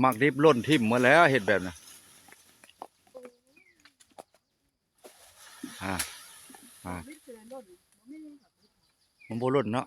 ໝາກດິບຫຼົ່ນຖິ້ມໝົດແລ້ວ ເຮັດແບບນັ້ນ. ອ່າ ອ່າ ມັນບໍ່ຫຼົ່ນເນາະ.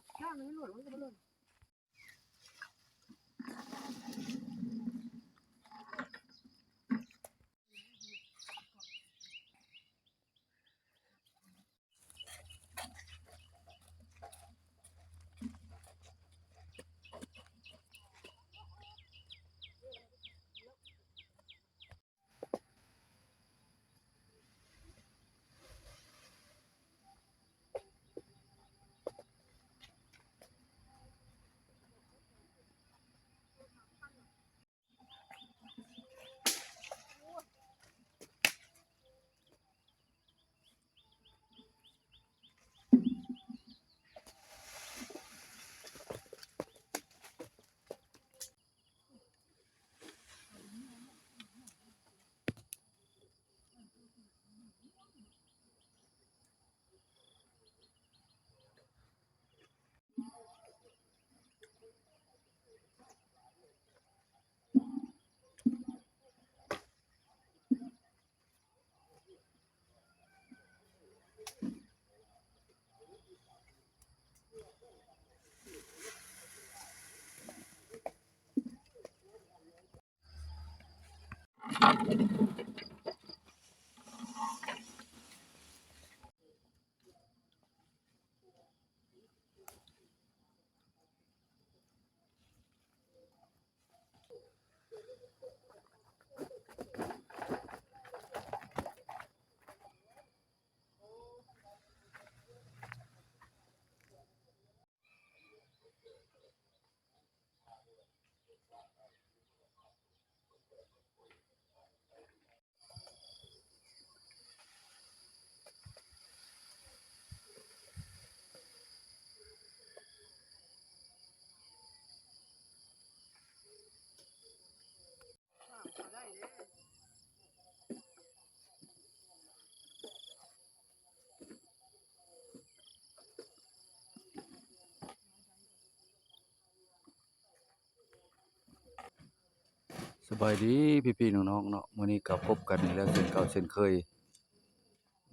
ສະບາຍດີພີ່ໆນ້ອງໆເນາະ, ມື້ນີ້ກໍພົບກັນອີກແລ້ວເຊັ່ນເກົ່າເຊັ່ນເຄີຍ.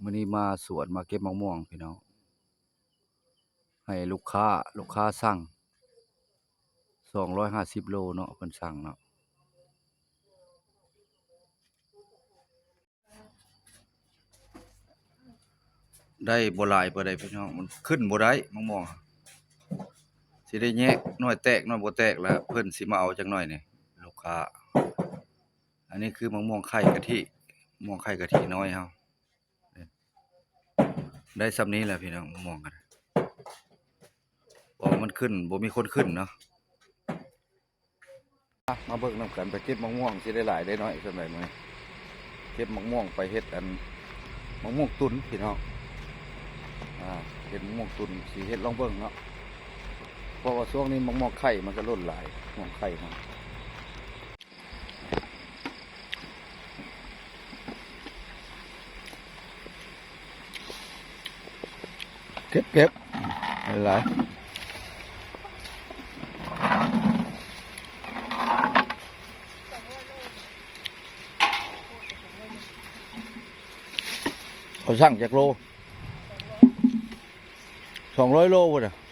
ມື້ນີ້ມາສວນມາເກັບໝາກມ່ວງພີ່ນ້ອງ, ໃຫ້ລູກຄ້າ ລູກຄ້າສັ່ງສອງຮ້ອຍຫ້າສິບໂລເນາະ, ເພິ່ນສັ່ງເນາະ. ໄດ້ບໍ່ຫຼາຍປານໃດພີ່ນ້ອງ, ມັນຂຶ້ນບໍ່ໄດ້ໝາກມ່ວງ, ຊິໄດ້ແຍກໜ່ວຍແຕກໜ່ວຍບໍ່ແຕກ ແລ້ວເພິ່ນຊິມາເອົາຈັກໜ່ອຍນີ້ ລູກຄ້າ. ອັນນີ້ຄືໝາກມ່ວງໄຂ່ກະທິ, ໝາກມ່ວງໄຂ່ກະທິນ້ອຍເຮົາ. ໄດ້ຊ່ຳນີ້ແຫຼະພີ່ນ້ອງ, ໝາກມ່ວງກໍໄດ້ ເພາະວ່າມັນຂຶ້ນ ບໍ່ມີຄົນຂຶ້ນເນາະ. ມາເບິ່ງນຳກັນ, ໄປເກັບໝາກມ່ວງຊິໄດ້ຫຼາຍໄດ້ໜ້ອຍສ່ຳໃດມື້ນີ້. ເກັບໝາກມ່ວງໄປເຮັດອັນ ໝາກມ່ວງຕຸນພີ່ນ້ອງ. ອ່າ ເຮັດໝາກມ່ວງຕຸນ, ຊິເຮັດລອງເບິ່ງເນາະ, ເພາະວ່າຊ່ວງນີ້ໝາກມ່ວງໄຂ່ມັນກໍຫຼົ່ນຫຼາຍ, ໝາກມ່ວງໄຂ່ເຮົາ. ເກັບໆ ຫຼາຍໆ. ເຂົາສັ່ງຈັກໂລ? ສອງຮ້ອຍໂລພຸ້ນນະ.